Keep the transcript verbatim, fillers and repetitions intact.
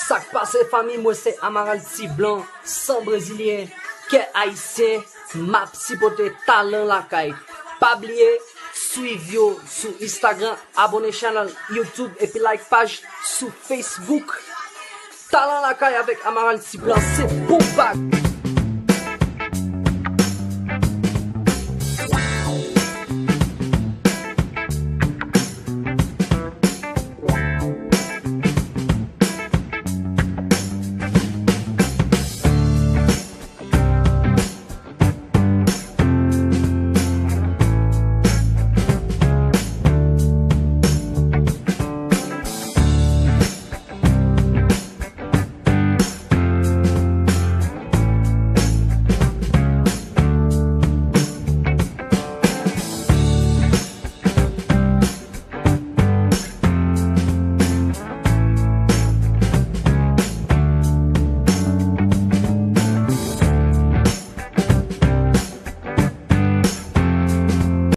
Sa k pase, fanmi? Mwen se Amaral Ti Blan, san brezilyen, kè ayisyen, m ap sipòte Talan Lakay. Pa bliye swiv yo sou Instagram, abòne chanèl YouTube epi like paj sou Facebook. Talan Lakay avèk Amaral Ti Blan, se pou bak.